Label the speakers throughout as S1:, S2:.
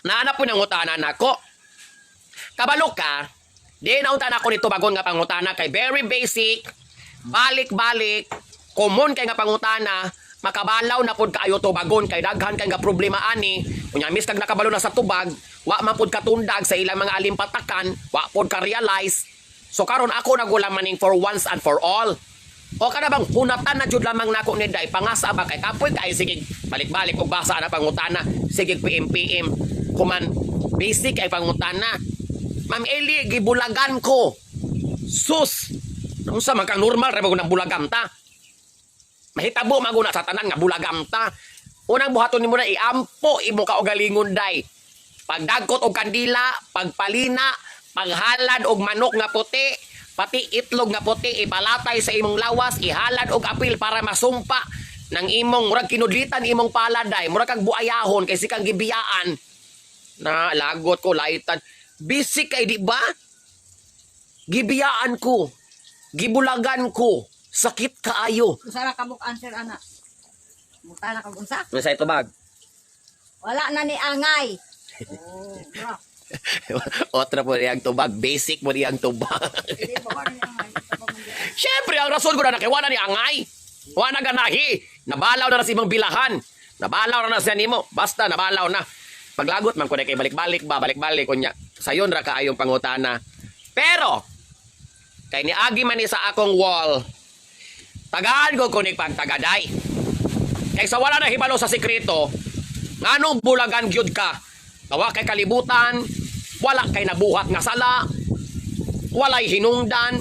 S1: Naa na po nangutana nako. Kabalo ka, di na unta nako nito bagon nga pangutana kay very basic, balik-balik, common kay nga pangutana, makabalaw na pud kaayo tubagon kay daghan kay nga problema ani. Unya mis kag nakabalo na sa tubag, wa man pud katundag sa ilang mga alimpatakan, wa pud ka realize. So karon ako nagulaman ning for once and for all. O kada bang hunatan na jud lamang nako ni Day pangasa ba kay kapoy kay sige balik-balik og basa na pangutana, sige PM PM kuman basic ay pangutana. Ma'am Eli, gibulagan ko. Sus! Unsa man kang normal ra ba nang bulagam ta? Mahitabo man guna sa tanan nga bulagam ta. Unang buhaton nimo na iampo imo kaugalingon, day. Pagdagkot og kandila, pagpalina, paghalad og manok nga puti, pati itlog nga puti ipalatay sa imong lawas, ihalad og apil para masumpa ng imong murag kinudlitan imong palad, day, murag kag buayahon kay sikang gibiyaan. Na lagot ko laitan. Basic kay, di ba? Gibiyaan ko. Gibulagan ko. Sakit kaayo.
S2: Usa ra ka book answer ana. Muta na kag unsa?
S1: Unsa tubag?
S2: Wala na ni angay. Oh, bra.
S1: Otra po iyang tubag. Basic mo iyang tubag.
S2: Di ba wala ni angay?
S1: Siyempre, ang rason ko na nakiwala ni angay. Wala ganahi. Nabalaw na na sa imong bilahan. Nabalaw na na siya nimo. Basta nabalaw na. Paglagot man ko na kay balik-balik ba, balik-balik kunya. Sayon ra kaayong pangutana. Pero, kay niagi man ni sa akong wall, tagaan ko kunig pagtagaday. Kay sa wala na hibalo sa sekreto, nganong bulagan gyud ka? Wa kay kalibutan, wala kay nabuhat nga sala, walay hinungdan,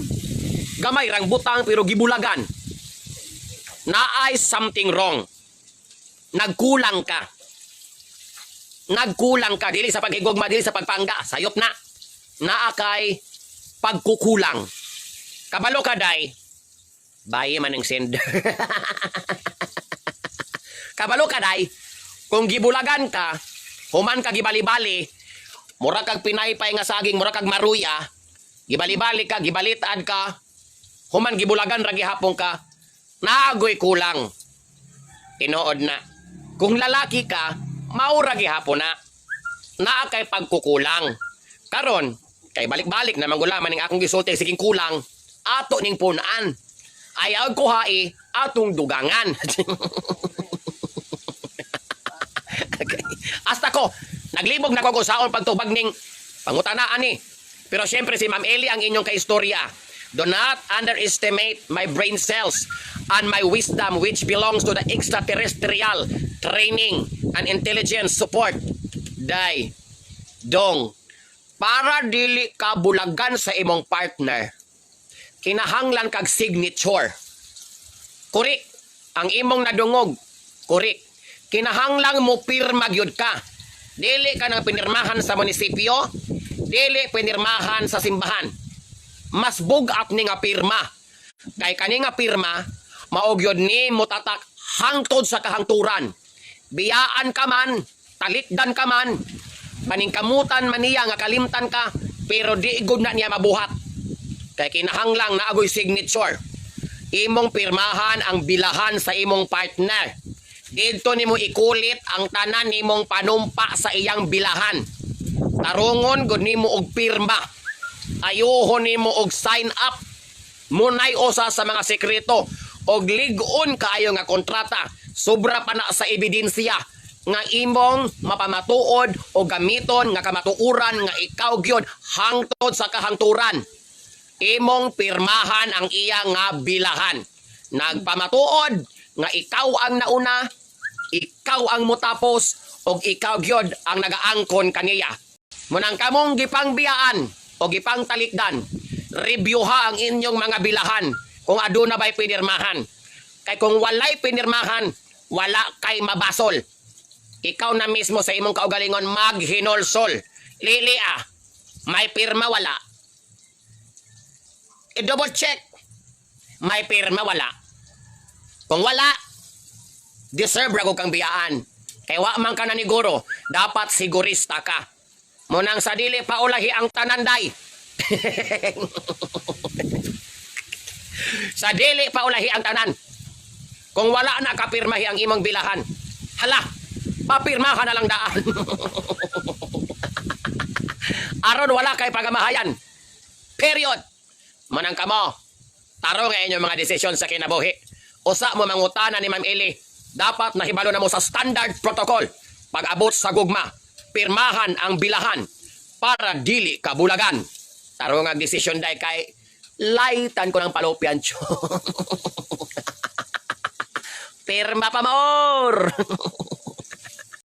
S1: gamay rang butang pero gibulagan. Naay something wrong. Nagkulang ka. Nagkulang ka dili sa paghigugma, dili sa pagpangga, sayop na. Naa kay pagkukulang. Kabalo ka, day. Bayi man ang send. Kabalo ka, day. Kung gibulagan ka, human ka gibali-bali, mura kag pinaypay nga saging, mura kag maruya, gibali-bali ka, gibalitaan ka, human gibulagan ra gihapon ka, naagoy kulang. Tinuod na. Kung lalaki ka, maura gihapon na. Naa kay pagkukulang. Karon, kay balik-balik na manggulaman ning akong gisulti siging kulang, ato ning punaan. Ayaw ko hai, atong dugangan. Okay. Hasta ko, naglibog na ko kung saon pagtubag ning pangutanaan ni. Pero siyempre si Ma'am Eli ang inyong kaistorya. Do not underestimate my brain cells and my wisdom, which belongs to the extraterrestrial training and intelligence support. Day, dong, para dili ka bulagan sa imong partner, kinahanglan kag signature. Correct. Ang imong nadungog. Correct. Kinahanglan mo pirma gyud ka. Dili ka nang pinirmahan sa munisipyo, dili pinirmahan sa simbahan. Mas bugat ni nga pirma. Kay kani nga pirma, mao gyud ni mutatak hangtod sa kahangturan. Biyaan ka man, talikdan ka man, paningkamutan man niya nga kalimtan ka, pero di gud na niya mabuhat. Kay kinahanglang naagoy signature. Imong pirmahan ang bilahan sa imong partner. Didto nimo ikulit ang tanan nimong panumpa sa iyang bilahan. Tarungon gud nimo og pirma. Ayuhon nimo og sign up. Munay usa sa mga sekreto og lig-on kaayo nga kontrata. Sobra pa na sa ebidensya nga imong mapamatuod o gamiton nga kamatuoran nga ikaw gyud hangtod sa kahangturan. Imong pirmahan ang iya nga bilahan. Nagpamatuod nga ikaw ang nauna, ikaw ang mutapos, ug ikaw gyud ang nagaangkon kaniya. Munang kamong gipangbiyaan o gipangtalikdan, reviewha ang inyong mga bilahan kung aduna ba'y pinirmahan. Kay kung walay pinirmahan, wala kay mabasol. Ikaw na mismo sa imong kaugalingon maghinulsol. Lili ah, may pirma wala? I-double check. May pirma wala? Kung wala, deserve ra kang biyaan. Kay wa man ka naniguro, dapat sigurista ka. Munang sa dili pa ulahi ang tananday. Sa dili pa ulahi ang tanan. Kung wala na kapirmahi ang imong bilahan, hala, papirmahan na lang daan. Aron wala kay pagamahayan. Period. Manang kamo. Tarong nga inyong mga desisyon sa kinabuhi. Usa mo mangutana ni Ma'am Eli, dapat nahibalo na mo sa standard protocol. Pag-abot sa gugma, pirmahan ang bilahan para dili kabulagan. Tarong ang desisyon dai kay laitan ko ng palopyan. Pirma pa maor!